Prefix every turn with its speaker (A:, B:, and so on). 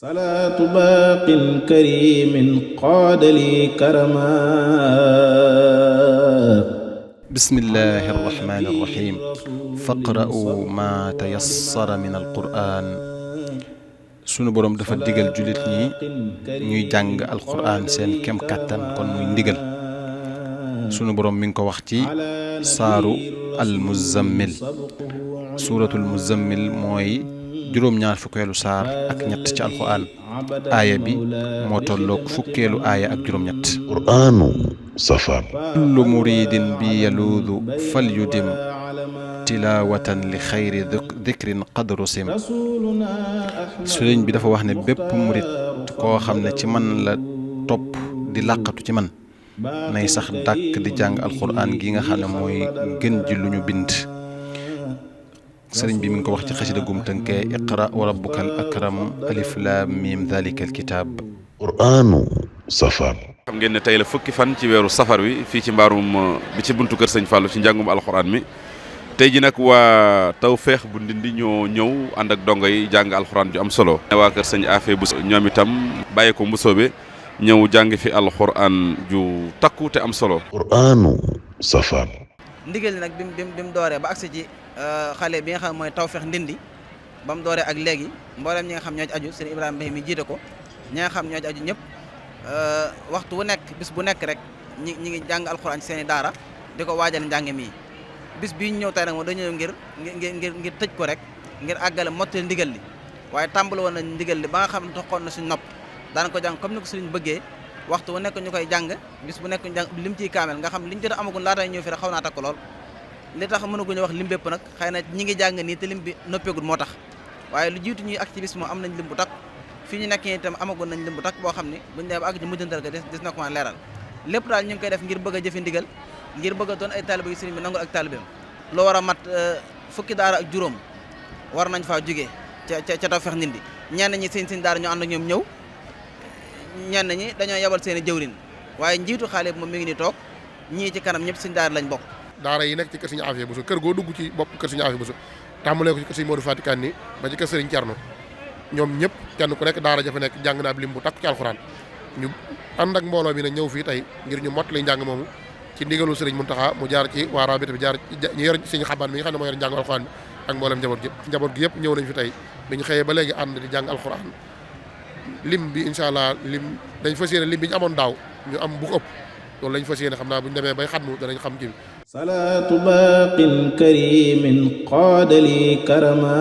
A: salaatu baaqin karimin qaada li karama.
B: bismillahi arrahmani irrahim faqra'u ma tayassara min alquran. sunu boroom dafa digal jullit ñi ñuy jàng alquran seen kem kàttan kon muy ndigal. sunu boroom mi ngi ko wax ci saaru almuzammil. suuratul muzammil mooy juróom-ñaar fukkeelu saar ak ñett ci alquran. aaya bi moo tolloog fukkeelu aaya ak juróom-ñett.
C: qur'aanu safar.
B: kullu muridin bi yaluudu fal yudim tilaawatan li xayri dikrin qadru sim. sëriñ bi dafa wax ne bépp murid koo xam ne ci man la topp di làqatu ci man nay sax dàkk di jàng alquran gi nga xam ne mooy gën ji lu ñu bind. sëriñ bi mi ngi ko wax ci xasida gum tënkee iqra wa rabbukal akram alif lam mim dalika alkitab.
C: qur'aanu safar.
D: xam ngeen ne tey la fukki fan ci weeru safar wi fii ci mbaarum bi ci buntu kër sëñ Fallou ci njàngum alxuraan mi tey ji nag waa Tawfekh bu Ndindi ñoo ñëw ànd ak dongo yi jàng alxuraan ju am solo. waa kër sëñ Afé bu ñoom itam bàyyi ko mbusoobe ñëw jàng fi alxuraan ju takku te am solo.
C: qur'aanu safar.
E: ndigal nag bi mu dooree ba agsi ci xale bi nga xam mooy Tawfekh Ndindi ba mu dooree ak léegi mboolem ñi nga xam ñoo ci aju sëñ Ibrahima Mbaye mi jiite ko ñi nga xam ñoo ci aju ñëpp waxtu wu nekk bis bu nekk rek ñi ngi jàng alxuraan ci seen i daara di ko waajal njàng mi bis bii ñu ñëw tey nag moom dañu ñëw ngir tëj ko rek ngir àggale mottali ndigal li waaye tàmbali woon nañ ndigal li ba nga xam ne toxoon na suñ nopp daan ko jàng comme ni ko sëriñ bëggee waxtu wu nekk ñu koy jàng bis bu nekk ñu jàng lim ciy kaamel nga xam liñ jot a amagul laata ñëw fi rek xaw naa takk lool li tax mënaguñu wax lim bépp nag xëy na ñi ngi jàng nii te lim bi noppeegul moo tax waaye lu jiitu ñuy activiste moom am nañ lim bu takk fii ñu nekk itam amagul nañ lim bu takk boo xam ne buñu dee ba àgg ci mujjantal ga des na ko mën leeral lépp daal ñu ngi koy def ngir bëgg a jëfe ndigal ngir bëgg a doon ay taalibe yu sëriñ bi nangul ak taalibeem loo war a mat fukki daara ak juróom war nañ faa jógee ca Tawfekh Ndindi ñenn ñi seen daara ñoo ànd ak ñoom ñëw ñenn ñi dañoo yebal seen i jëwrin waaye njiitu xaale bi moom mi ngi ni toog ñii ci kanam ñëpp seen daara lañ bokk.
F: daara yi nekk ci kër Sëriñ Afia Bousso kër goo dugg ci bopp kër Sëriñ Afia Bousso tàmbalee ko ci kër Sëriñ Modou Fatikan ni ba ci kër Sëriñ Cerno ñoom ñëpp kenn ku nekk daara jafa nekk jàng naa ab lim bu takku ci alxuraan ñu ànd ak mbooloo mi nag ñëw fii tey ngir ñu mott li njàng moomu ci ndigalul Sëriñ Muntaxa mu jaar ci waa rabita bi jaar ñu yor Sëriñ Xabaan mi nga xam ne moo yor njàng alxuraan bi ak mboolem njaboot gi yëpp ñëw nañ fi tey bi ñu xëyee ba léegi ànd di jàng alxuraan lim bi incha allah lim dañ fas yéene lim bi ñu amoon daaw ñu am bu ko ëpp loolu lañ fas yéene xam naa bu ñu demee bay xatmu danañ xam kii bi.
A: salaatu baaqin karimin qaada li karama.